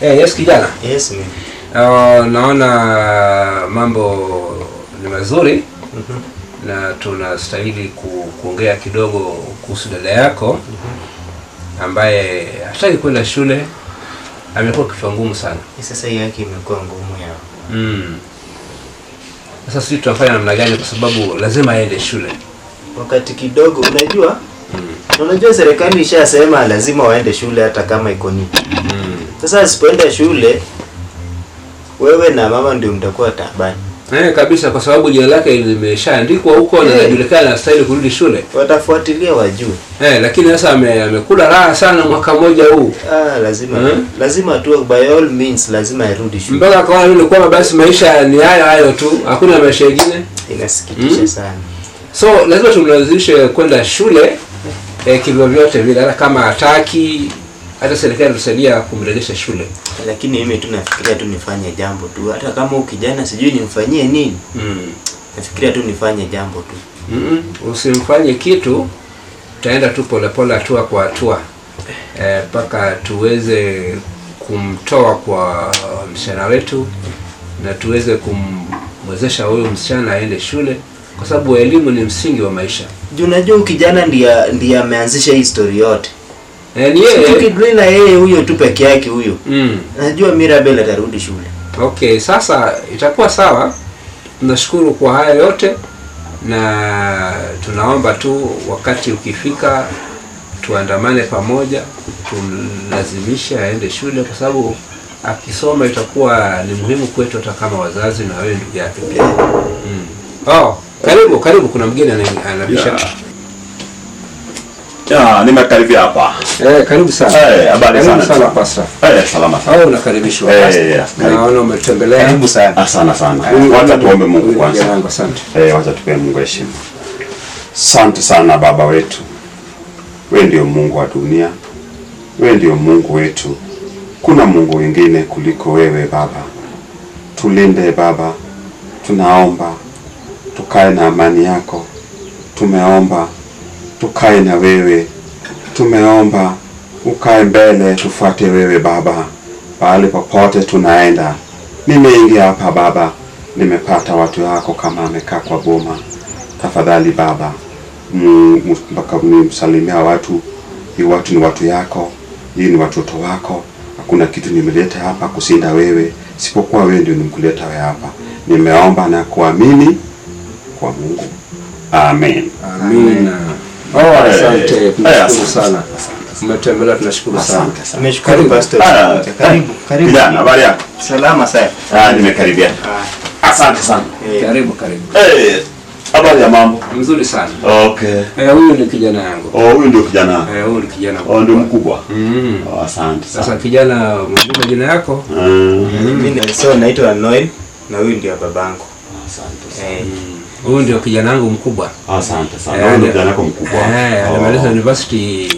Yes kijana. Yes, mimi. Naona mambo ni mazuri na tunastahili kuongea kidogo kuhusu dada yako ambaye hataki kwenda shule, amekuwa kichwa ngumu sana. Sasa hii yake imekuwa ngumu ya. Sasa sisi tunafanya namna gani? Kwa sababu lazima aende shule. Wakati kidogo unajua? Unajua serikali ishasema lazima waende shule hata kama iko nini. Sasa asipoenda shule, wewe na mama ndio mtakuwa taabani. Kabisa, kwa sababu jina lake limeshaandikwa huko na inajulikana anastahili kurudi shule. Watafuatilia wajue. Lakini sasa amekula raha sana mwaka mmoja huu. Lazima lazima tu, by all means lazima irudi shule. Mpaka akaona yule kwamba basi maisha ni hayo hayo tu, hakuna maisha mengine. Inasikitisha sana. So lazima tumlazimishe kwenda shule kivyovyote vile, hata kama hataki, hata serikali tusaidia kumrejesha shule. Lakini mimi tu nafikiria tu nifanye jambo tu, hata kama huyu kijana sijui nimfanyie nini. Nafikiria tu nifanye jambo tu. Usimfanye kitu, tutaenda tu polepole, hatua kwa hatua, mpaka tuweze kumtoa kwa msichana wetu na tuweze kumwezesha huyu msichana aende shule, kwa sababu elimu ni msingi wa maisha. Juu unajua huyu kijana ndiye ameanzisha hii story yote. Ni yeye. Tukidili na yeye huyo tu peke yake huyo. Najua Mirabel atarudi shule. Okay, sasa itakuwa sawa. Tunashukuru kwa haya yote na tunaomba tu wakati ukifika tuandamane pamoja, tumlazimishe aende shule, kwa sababu akisoma itakuwa ni muhimu kwetu hata kama wazazi na wewe ndugu yake pia. Oh, karibu karibu, kuna mgeni anabisha. Yeah. Ya, nimekaribia hapa. Karibu sana. Habari Karibu sana. sana, Pastor. Salama sana. Au unakaribishwa. Karibu. Naona umetembelea. Karibu sana. Asante sana. Wacha tuombe Mungu Huyu kwanza. kijana wangu, asante. Wacha tupe Mungu heshima. Asante sana Baba wetu. Wewe ndio Mungu wa dunia. Wewe ndio Mungu wetu. Kuna Mungu wengine kuliko wewe Baba. Tulinde Baba. Tunaomba tukae na amani yako. Tumeomba tukae na wewe. Tumeomba ukae mbele, tufuate wewe Baba, pahali popote tunaenda. Nimeingia hapa Baba, nimepata watu wako kama amekaa kwa boma. Tafadhali Baba, mpaka nimsalimia watu. Hii watu ni watu yako, hii ni watoto wako. Hakuna kitu nimeleta hapa kushinda wewe, sipokuwa wewe ndio nimkuleta wewe hapa. Nimeomba na kuamini kwa Mungu, amen. Amina. Oh, asante. Tunashukuru Asante sana. Umetembelea, tunashukuru sana. Asante sana. Nimeshukuru, Karibu. Pastor. Karibu, karibu. Kijana, habari yako? Salama sana. Nimekaribia. Asante sana. Karibu, karibu. Habari ya mambo? Mzuri sana. Okay. Huyu ni kijana yangu. Oh, huyu ndio kijana. Huyu ni kijana. Oh, ndio mkubwa. Oh, asante Sasa sana. kijana, unajua majina yako? Mimi so naitwa Noel na huyu ndio babangu. Asante sana. Huyu ndio kijana wangu mkubwa. Asante sana. Huyu ndio kijana wako mkubwa. Alimaliza university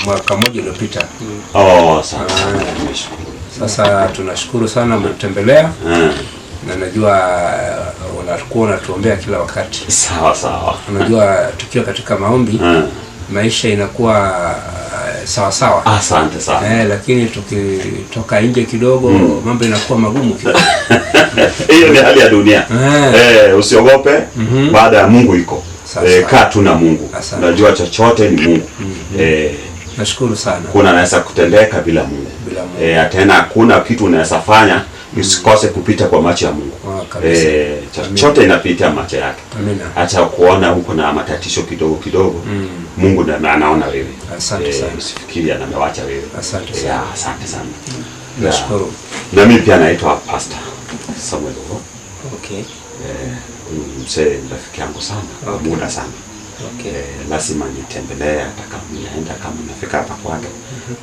mwaka mmoja uliopita. Oh, asante sana. Nimeshukuru. Sasa tunashukuru sana umetembelea na najua unakuwa unatuombea kila wakati. Sawa sawa. Unajua tukiwa katika maombi maisha inakuwa sawa sawa. Asante sana. Lakini tukitoka nje kidogo mambo inakuwa magumu kidogo. Hiyo ni hali ya dunia. Usiogope. Baada ya Mungu iko. Sawa, sawa. Kaa tu na Mungu. Asante. Unajua chochote ni Mungu. Nashukuru sana. Kuna anaweza kutendeka bila Mungu. Bila Mungu. Tena hakuna kitu unaweza fanya usikose kupita kwa macho ya Mungu. Oh, kabisa. Chochote inapitia macho yake. Amina. Acha kuona huko na matatizo kidogo kidogo. Mungu ndiye anaona wewe. Asante sana. Usifikiri anamewacha wewe. Asante sana. Asante sana. Nashukuru. Na mimi pia naitwa Pastor Samuel Oro. Okay. Huyu mzee ni rafiki yangu sana, kwa muda sana. Okay. Lazima nitembelee hata kama ninaenda, kama nafika hapa kwake.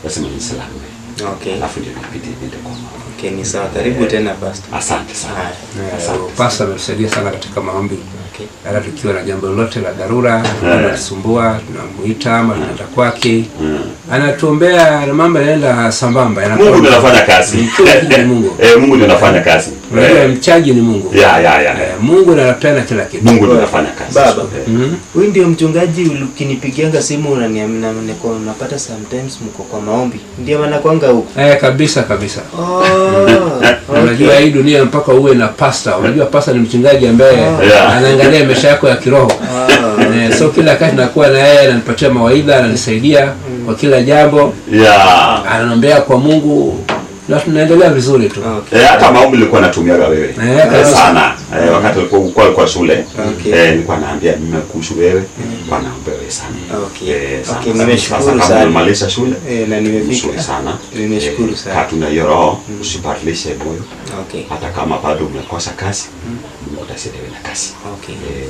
Lazima nisalame. Okay. Alafu ndio nipite niende kwa mama. Okay, ni sawa. Karibu tena, Pastor. Asante sana. Haya. Pastor ametusaidia sana katika maombi. Okay. Hata tukiwa na jambo lolote la dharura linalotusumbua, tunamuita ama tunaenda kwake. Anatuombea na mambo yanaenda sambamba. Yanakuwa Mungu ndiye anafanya kazi. Kila kitu ni Mungu. Mungu ndiye anafanya kazi. Unajua mchaji ni Mungu. Ya. Mungu ndiye anapeana kila kitu. Mungu ndiye anafanya kazi. Baba. Huyu ndio mchungaji ukinipigianga simu unaniamina unapata sometimes mko kwa maombi. Ndio maana kwanga huko. Kabisa kabisa. Oh. Unajua hii dunia mpaka uwe na pastor. Unajua pastor ni mchungaji ambaye anaangalia maisha yako ya kiroho. So kila wakati nakuwa na yeye, ananipatia mawaidha, ananisaidia kwa kila jambo. Ananiombea kwa Mungu na tunaendelea vizuri tu. Hata maombi nilikuwa natumiaga wewe. Sana. Wakati nilikuwa kwa shule. Nilikuwa naambia mimi kuhusu wewe, nilikuwa naomba wewe sana. Sana. Okay, nimeshukuru Sasa sana. Nimemaliza shule. Na nimefika. Mzuri sana. Nimeshukuru sana. Hatuna hiyo roho, usibadilishe moyo. Hata kama bado umekosa kazi, Mungu atasaidia wewe na kazi.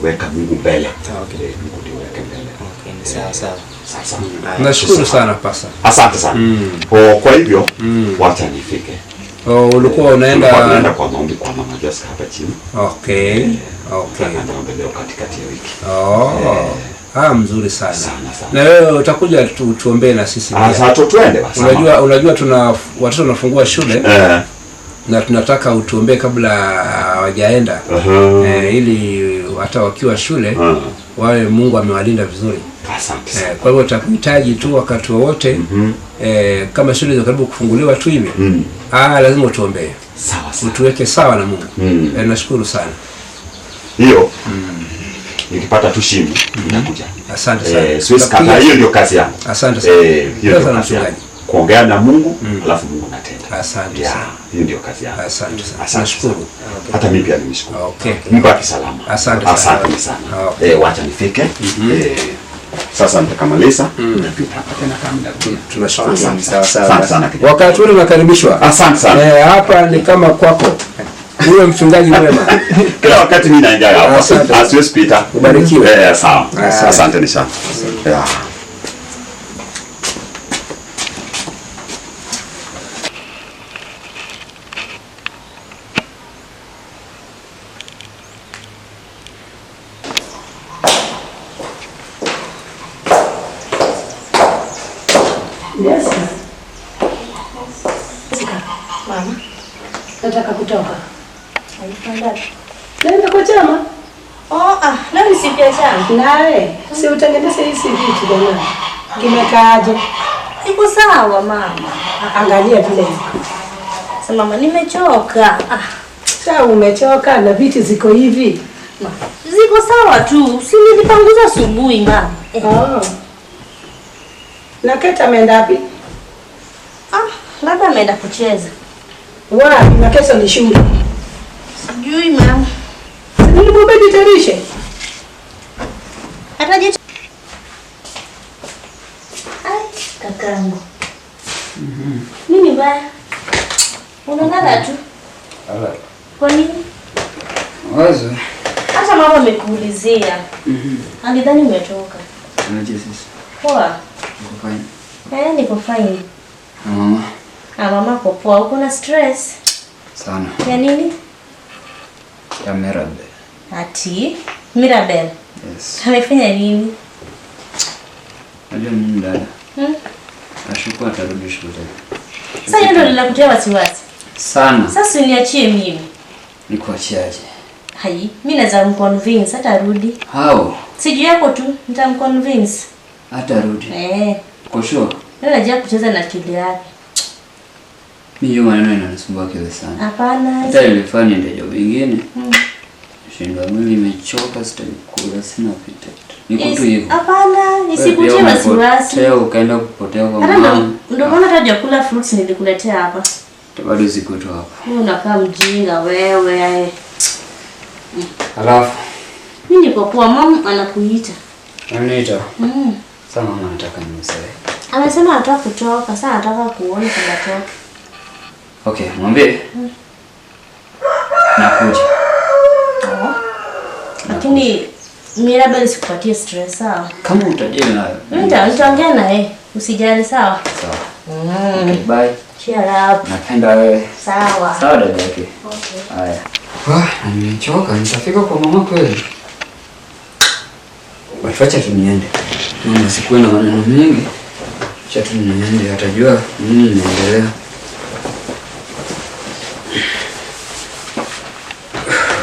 Weka Mungu mbele. Mungu ndiye weke mbele. Ni sawa sawa. Sasa. Nashukuru sana pasa. Asante sana. Kwa hivyo wacha nifike. Ulikuwa unaenda Tunaenda kwa maombi kwa Mama Jessica hapa chini. Tunaomba leo katikati ya wiki. Mzuri sana. Sana sana. Na wewe utakuja tuombee na sisi pia. Sasa tuende basi. Unajua tuna watoto wanafungua shule. Na tunataka utuombee kabla hawajaenda. Ili hata wakiwa shule wawe Mungu amewalinda vizuri. Asante sana. Kwa hivyo utakuhitaji tu wakati wowote. Kama shule ziko karibu kufunguliwa tu hivi. Lazima utuombee. Sawa sawa. Utuweke sawa na Mungu. Nashukuru sana. Hiyo. Nikipata tu shimu nitakuja. Asante sana. Siwezi kataa, hiyo ndio kazi yangu. Asante sana. Hiyo ndio Sana kazi yangu. mchungaji. Kuongea na Mungu, alafu Mungu anatenda. Asante sana. Hiyo ndio kazi yangu. Asante sana. Asante Nashukuru. sana. Hata mimi pia nimeshukuru. Mbaki salama. Asante sana. Asante sana. Wacha nifike. Sasa nitakamaliza. Nitapita hapa tena kama nitakuja. Tunashukuru. Asante Sawa sawa. Asante sana kijana. Wakati ule unakaribishwa. Asante sana. Hapa ni kama kwako. Huyo mchungaji mwema. Kila wakati mimi naingia hapa. Asiwezi pita. Ubarikiwe. Sawa. Asante ni sana. Yes. Mama, nataka kutoka. Naenda kwa chama. Leo ni siku ya chama. Nae, si utengeneze hizi vitu jamani. Kimekaaje? Iko sawa mama. Angalia vile iko. Sasa mama nimechoka. Sasa umechoka na viti ziko hivi. Ziko sawa tu. Si nilipanguza asubuhi mama. Na Keta ameenda wapi? Labda ameenda kucheza. Wapi? Na kesho ni shule. Sijui mama. Nilimwambia jitayarishe. Ataje? Ai, kakangu. Nini baya? Unalala tu. Alala. Kwa nini? Wazo. Hata mama amekuulizia. Alidhani umetoka. Unajua sisi. Poa. Niko fine. Niko fine. Na mama? Mama ko poa. Uko na stress? Sana. Ya nini? Ya Mirabel. Ati Mirabel. Yes. Amefanya nini? Najua nini dada? Nashuku atarudi shule. Sasa hiyo ndio linakutia wasiwasi. Sana. Sasa uniachie mimi. Nikuachiaje? Hai, mimi naweza mconvince atarudi. How? Sijui yako tu, nitamconvince. Atarudi. Kwa sure. Wewe unajua kucheza na akili yake. Mimi hiyo maneno inanisumbua akili sana. Hapana. Hata nilifanya ndio job nyingine. Shinda mwili imechoka, sitakula, sina appetite. Niko tu hivyo. Hapana, nisikutie wasiwasi. Leo ukaenda kupotea kwa Hata mama. ndio maana hata hujakula fruits nilikuletea hapa. Bado ziko tu hapa. Wewe unakaa mjinga wewe. Alafu mimi niko poa, mama anakuita. Ananiita? Sasa mama anataka nini sasa? Amesema anataka kutoka, sasa anataka kuona kama atoke. Okay, mwambie. Nakuja. Lakini Mirabel sikupatie stress, sawa? Kama utajia nayo. Nitaongea naye. Usijali, sawa? Sawa. Okay, bye. Cheer up. Napenda wewe. Sawa. Sawa dada yake. Okay. Haya. Nimechoka, nitafika kwa mama kweli. Wacha tu niende. Mama sikuwe na maneno mengi. Acha tu niende, atajua nini inaendelea.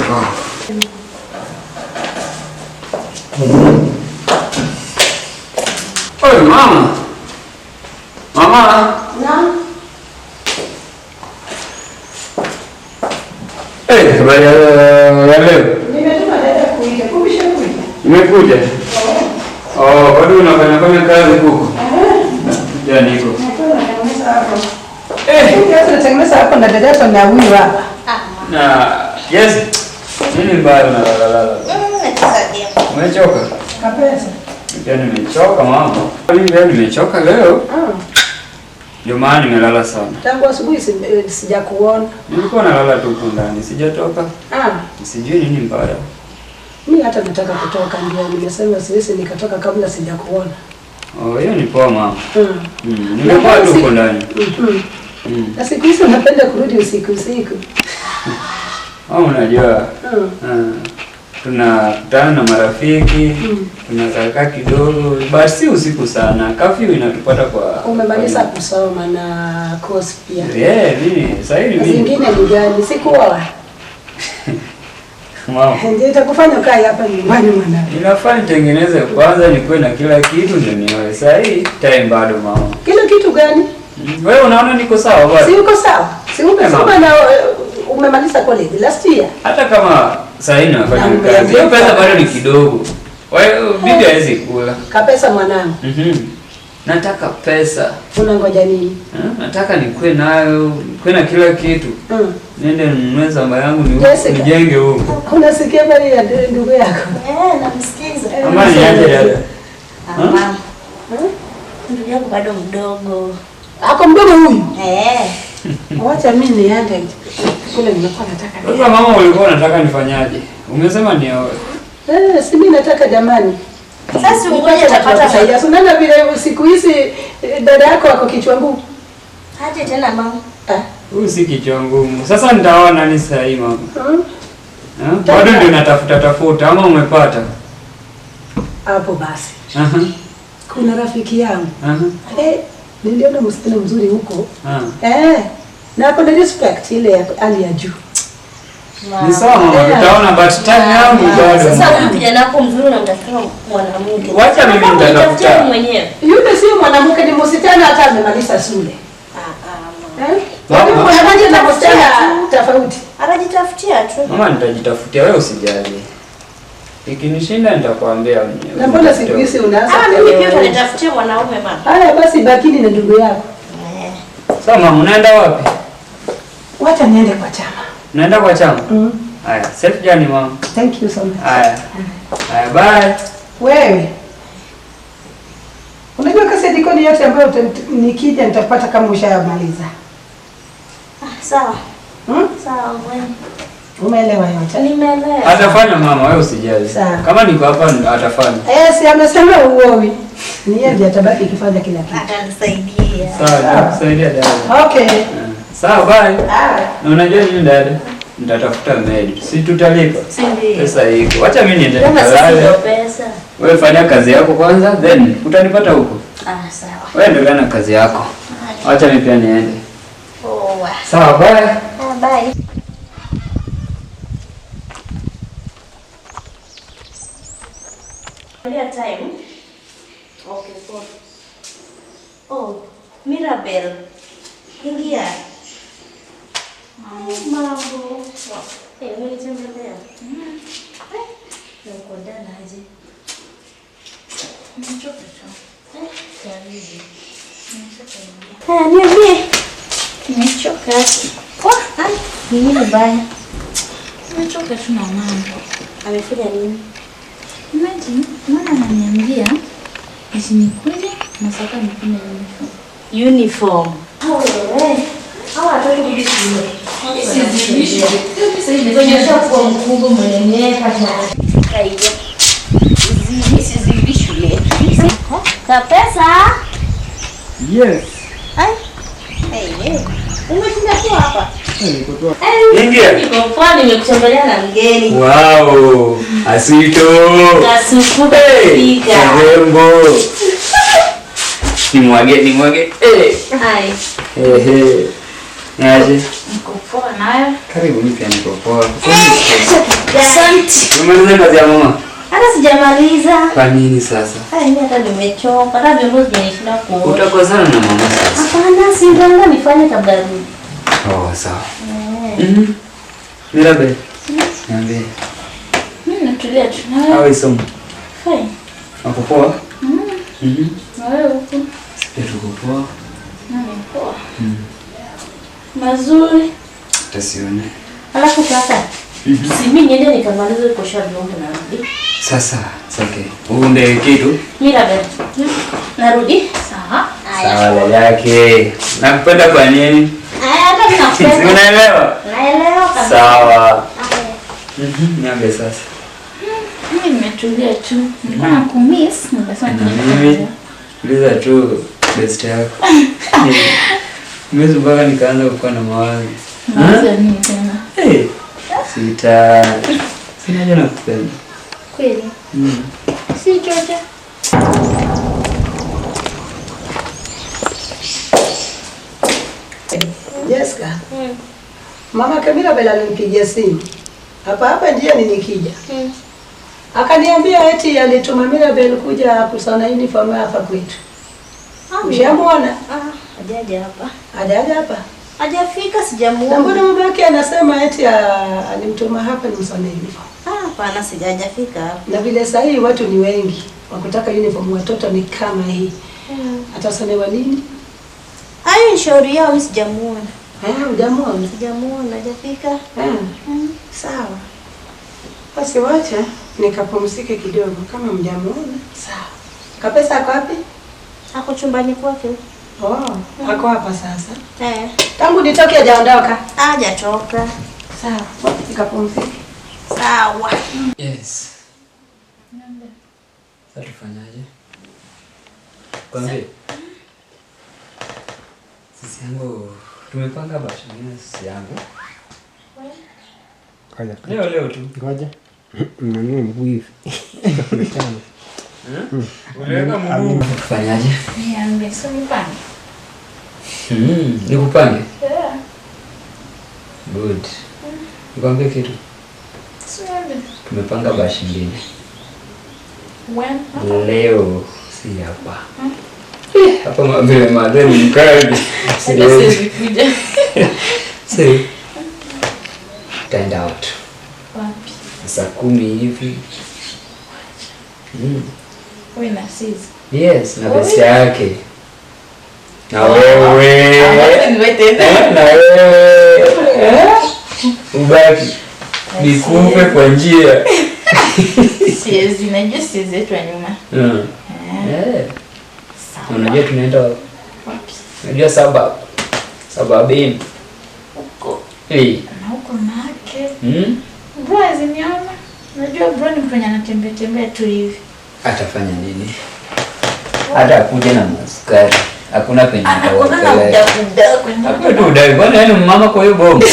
Wow. Oi, mama. Mama. Naam. Eh, habari ya leo. Nimetuma dada kuita. Kumbe shakuja. Nimekuja. Oh, bado unafanya fanya kazi huko? Ja, niko. Nilikuwa natengeneza hapo. Eh, Sasa natengeneza hapo na dada yako na huyu hapa. na yes. Nini mbaya unalalalala? Umechoka? Kabisa. Pia nimechoka mama. Mimi leo nimechoka leo. Ndio maana nimelala sana. Tangu asubuhi sijakuona. Nilikuwa nalala tu huko ndani, sijatoka. Ah, Sijui nini mbaya. mimi hata nataka kutoka, ndio nimesema siwezi nikatoka kabla sijakuona. Oh, hiyo ni poa mama. Mm. Nimekuwa tu huko ndani. Mm. Mm. Na siku hizi unapenda kurudi usiku usiku. Oh, unajua. Mm. Tunakutana na marafiki, tunakaa kidogo, but si usiku sana. Kafyu inatupata kwa Umemaliza kusoma na course pia. Yeah, mimi sasa hivi Na mimi. zingine ni gani? Sikuoa. Mama. Ndio itakufanya ukae hapa nyumbani mwanangu. Inafaa nitengeneze kwanza nikuwe na kila kitu ndio nioe. Sasa hii time bado mama. Kila kitu gani? Wewe unaona niko sawa bado? Si uko sawa? Si umesoma Mama. na umemaliza college last year? Hata kama sasa hii nafanya Na kazi, hiyo pesa bado ni kazi. kidogo. Wewe bibi hawezi kula. Kapesa mwanangu. Mhm. Nataka pesa. Unangoja nini? Nataka nikuwe nayo, nikuwe na kila kitu. Mm. Niende ninunue shamba yangu ni Jessica. nijenge huko. Unasikia habari ya ndugu yako? Eh, namsikiza. Ama niaje dada? Mama. Ndugu yako bado mdogo. Ako mdogo huyu. Eh. Wacha mimi niende kule, nimekuwa nataka. Sasa mama, ulikuwa unataka nifanyaje? Umesema nioe. Eh, si mimi nataka jamani. Sasa ungoje Utapata utapata saidia. Si unaona vile siku hizi dada yako ako kichwa ngumu. aje tena mama. Ah. Huyu si kichwa ngumu. Sasa nitaoa nani sasa hii mama? Mm. Bado ndio natafuta tafuta ama umepata? Hapo basi. Aha. Kuna rafiki yangu. Aha. Eh, niliona msichana mzuri huko. Ah. Eh, na ako na respect ile ya hali ya juu. Ni sawa mama, tutaona but time yangu bado. Sasa huyu kijana wako mzuri unamtafutia mwanamke. Wacha mimi Unataka nitatafuta. kujitafutia wewe mwenyewe. Yule sio mwanamke, ni msichana hata amemaliza shule. Ah, ah. Eh? Mama. Yaani mwanamke na msichana tofauti. Anajitafutia tu. Mama, nitajitafutia wewe usijali. Ikinishinda nitakwambia mwenyewe. Na mbona siku hizi unaanza? Ah, mimi pia utanitafutia mwanaume mama. Haya basi, bakini na ndugu yako. Eh. Sawa mama, unaenda wapi? Wacha niende kwa chama. Unaenda kwa chama? Mm. Haya, safe journey mama. Thank you so much. Haya. Haya, bye. Wewe unajua kazi ya jikoni yote ambayo nikija nitapata kama ushayamaliza. Ah, sawa. Hmm? Sawa, wewe. Umeelewa yote? Nimeelewa. Atafanya mama, wewe usijali. Sawa. Kama niko hapa atafanya. Eh, si amesema uowi. Ni yeye ndiye atabaki akifanya kila kitu. Atanisaidia. Sawa, nitakusaidia dada. Okay. Sawa, bye. Ah. Na unajua nini dada? Nitatafuta maid. Si tutalipa. Si ndio? Pesa iko. Wacha mimi niende Kama sisi nikalale. ndio pesa. Wewe fanya kazi yako kwanza then utanipata huko. Ah, sawa. Wewe endelea na kazi yako. Wacha mimi pia niende. Poa. Sawa, bye. Ah, bye. Time. Okay, poa. Oh, Mirabel. Ingia. Mambo. Eh, umenitembelea. Eh, na uko ndani aje? Nimechoka tu. Eh, karibu. Nimechoka ingia. Ah, niambie. Nimechoka. Poa. Ai, ni nini baya? Nimechoka tu na mambo. Amefanya nini? Imagine, mwana ananiambia eti nikuje na sasa nipime uniform. Uniform. Wewe. Hawa watoto kurudi shule. Kuonyesha kuwa mkubwa mwenyewe kaiya. Zili shule. Kapesa. Yes. Ai. Hey, hey. Umeshinda tu hapa. Ingia. Niko poa, nimekutembelea na mgeni. Wow, Asito. Kasuku Hey, kupika. Rembo. Nimwage, nimwage. Eh. Hai. Ehe. Niaje? Niko poa nayo. Karibu mimi pia niko poa. Asante. Umemaliza kazi ya mama? Hata sijamaliza. Kwa nini sasa? Ai, mimi hata nimechoka. Hata vyombo zimenishinda kuosha. Utakozana na mama sasa. Hapana, si ndio nifanye kabla rudi. Oh, sawa. Mhm. Mirabe. Niambie. Mimi natulia tu na wewe. How is some? Fine. Uko poa? Mhm. Na wewe huko? Pia tuko poa. Nami poa. Mazuri. Tasione. Alafu kaka, si mimi niende nikamalize kuosha vyombo na rudi. Sasa, sake. Uunde kitu. Mirabe. Narudi. Sawa. Sawa dada yake. Nakupenda kwa nini? Aya, hata mimi Si nakupenda. unaelewa? Naelewa kabisa. Sawa. Aya. Mhm, niambie sasa. Mimi nimetulia tu. Nilikuwa nakumiss, nikasema Na mimi uliza tu best yako. Mimi mpaka nikaanza kuwa na mawazo. Mawazo ya nini tena? Eh. Sita. Sina haja na kupenda. Kweli. Si chocha. Jessica. Mama Kamila Bela alinipigia simu hapa hapa njiani nikija. Akaniambia eti alituma Mirabel kuja kusona uniform hapa kwetu. Ushamuona? Ah, hajaja hapa. Hajaja hapa. Hajafika, Na sijamuona. mbona mama yake anasema eti alimtuma hapa nimsonee uniform? Ah, hapana, sijajafika hapa. Na vile sasa hii watu ni wengi wakutaka uniform, watoto ni kama hii. Atasonewa lini? Hayo ni shauri yao, mimi sijamuona. Eh, hujamuona? Sijamuona, hajafika. Eh. Sawa. Basi wacha nikapumzike kidogo kama mjamuona. Sawa. Kapesa ako wapi? Ako chumbani kwake. Oh, ako hapa sasa. Eh. Tangu nitoke hajaondoka. Hajatoka. Sawa. Wacha nikapumzike. Sawa. Yes. Sasa tufanyaje? Kwambie. Sisi yangu tumepanga basha mimi na sisi yangu. Ngoja. Leo leo tu. Ngoja. Nani mguu hivi. Uliweka mguu. Tufanyaje? Niambie, si unipange. Nikupange? Yeah. Good. Nikwambie kitu. Si niambie. Tumepanga bashi ingine. When? Leo si hapa. Hapa vile madeni mkali. Hata Siwezi. siwezi kuja. Si. Tutaenda out. Wapi? Saa 10 hivi. Wewe na sisi. Yes, na best yake. Na wewe. Wewe tena. Na wewe. Ubaki. Nikupe kwa njia. Siwezi, najua siwezi yetu ya nyuma. Eh. Unajua tunaenda wapi? Wapi? Unajua sababini. Huko. Eh. Na huko nake. Mm? Bro aziniona. Unajua bro ni mtu anatembea tembea tu hivi. Atafanya nini? Hata akuja na maskari. Hakuna penye Anakuwa na udaku. Hakuna tu udaku. Kwani yeye ni mama kwa hiyo bomu?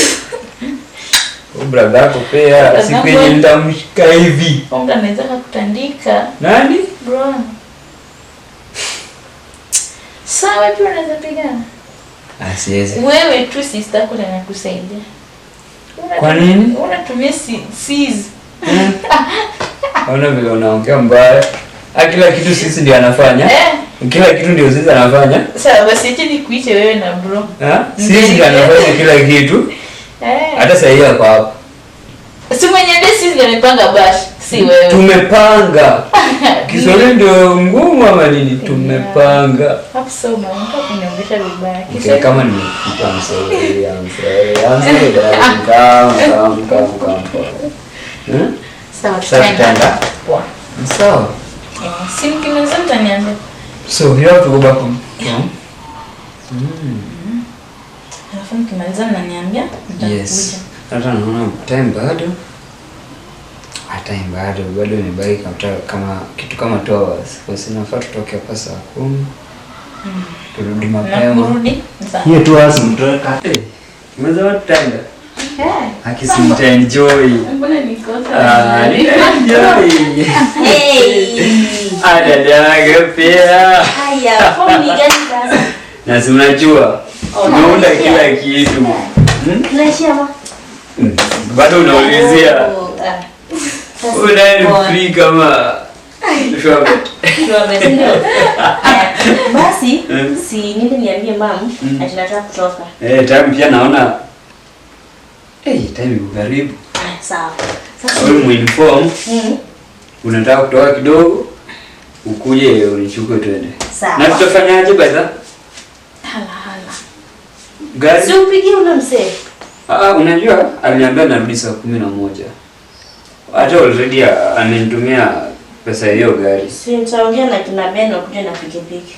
Brother yako pia siku yenye nitamshika hivi. Mungu anaweza kukutandika. Nani? Bro. Sawa pia unaweza pigana. Ah, siwezi. Wewe tu sister yako anakusaidia. Kwa nini? Unatumia sis. Ona vile unaongea mbaya. Kila kitu sisi ndio anafanya. Kila kitu ndio sisi anafanya. Sawa basi acha nikuite wewe na bro. Ha? Sisi ndio anafanya kila kitu. Hata sasa hivi hapa hapa. Si mwenye ndio sisi ndio amepanga bash, si wewe. Tumepanga. Kiswahili ndio ngumu ama nini? Tumepanga. Hapo sasa umeamka kunionyesha vibaya. Okay, kama ni I'm sorry, I'm sorry. I'm sorry. Come, come, come, come. Sawa, tutaenda. Poa. Sawa. Si mkimaliza mtaniambia. So you have to go back home. Alafu mkimaliza mnaniambia nitakuja. Yes. Hata naona time bado. Time bado imebaki kama kitu kama 2 hours. Kwa sababu nafaa tutoke hapa saa 10. Turudi mapema. Na kurudi saa. Hiyo 2 hours mtoka. Umeweza tutaenda. Haki si nitaenjoy. Mbona nikosa? Ah, nitaenjoy. Hey. Ah, dada pia. Haya, form ni gani sasa? Na si unajua umeunda kila kitu. Tunaishia ma. Bado unaulizia. Oh, ah. Sasa Unaye poa. free kama Shwabet. Shwabet, ndio. Haya, basi si niende niambie mam ati nataka kutoka. Eh, time pia naona. Eh, time iko karibu. Haya, sawa. Sasa Wewe muinform. Unataka kutoka kidogo ukuje unichukue twende. Sawa. Na tutafanyaje basi? Hala hala. Gari. Si upigie ule mzee. Ah, unajua aliniambia narudi saa 11. Hata already amenitumia pesa hiyo gari. Si nitaongea na kina Ben wakuje na pikipiki.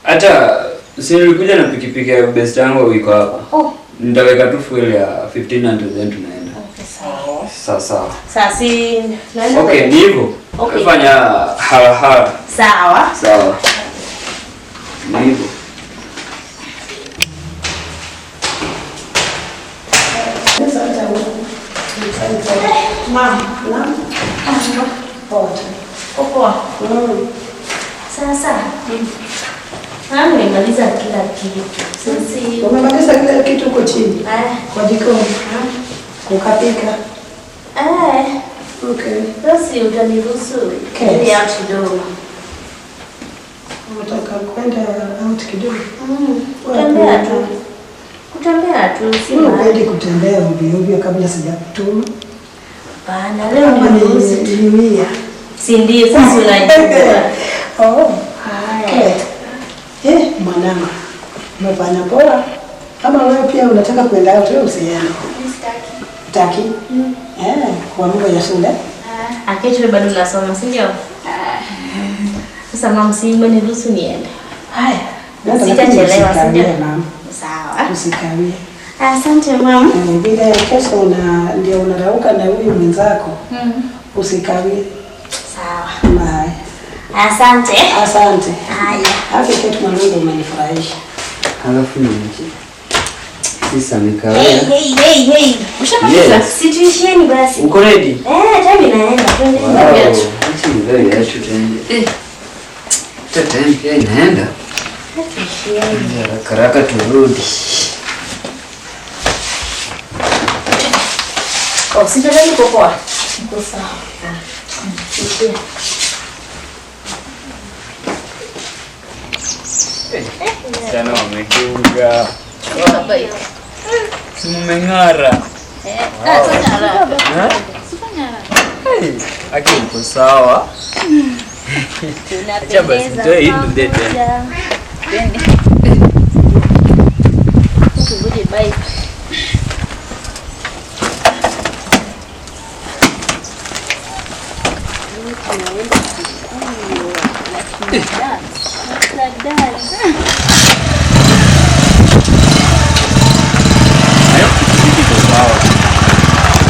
Hata si nilikuja na pikipiki ya best yangu iko hapa. Oh. Nitaweka tu fuel ya 1500 then tunaenda. Okay, sawa. Sawa sawa. Sasa si naenda. Okay, ni hivyo. Okay. Fanya hala hala. Sawa. Sawa. Ni hivyo. Mama, naam. Poa. Poa. Sasa. Mama, nimemaliza kila kitu. Sasa Umemaliza kila kitu huko chini? Kwa jikoni. Ukapika? Eh. Okay. Sasa utaniruhusu niende out kidogo. Unataka kwenda out kidogo? Kutembea tu. Kutembea tu si Wewe mbaya. hupendi kutembea ovyo ovyo kabla sijakutuma. Hapana, leo Kama ni niruhusu tu. ni mia. Si ndio, sasa unajua. Oh. Haya. Okay. Eh, mwanangu. Umefanya poa. Kama wewe pia unataka kwenda out, wewe usiende. Sitaki. Utaki? Eh, kwa mambo ya shule. Akecho bado unasoma, si ndio? Sasa mama, si umeniruhusu niende. Haya. Nenda, Sitachelewa, lakini si usikawie, ndio? mama. Sawa. Usikawie. Asante mama. Vile kesho una ndio unarauka na huyu mwenzako. Usikawie. Sawa. Bye. Asante. Asante. Haya. Hapo kitu mwanangu umenifurahisha. Alafu ni sisa nikawea. Hey, hey, hey, hey. Ushamaliza? Yes. Si tuishieni basi. Uko ready? Eh, time inaenda. Twende. Wow. Acha nivae viatu tuende. Eh. Hata time pia inaenda. Tuishieni. Haraka haraka turudi. Oh, si ndio niko poa? Niko sawa. Ah. Tuishie. Sana wamedunga. Si mmeng'ara. Hey, aki uko sawa. Acha basi nitoe hii ndio tena. Tunguje bye. Hayo pikipiki iko sawa.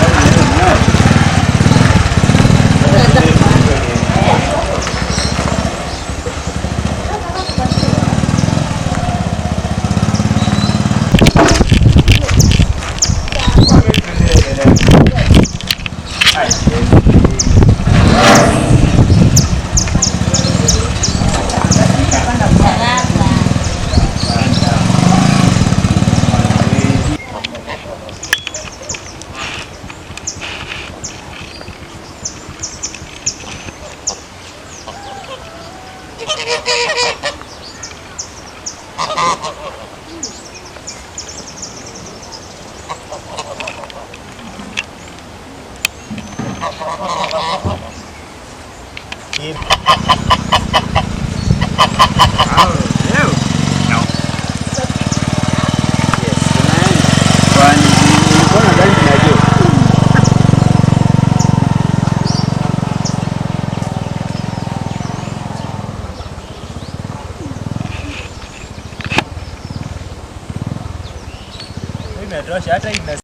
Imetosha hata ime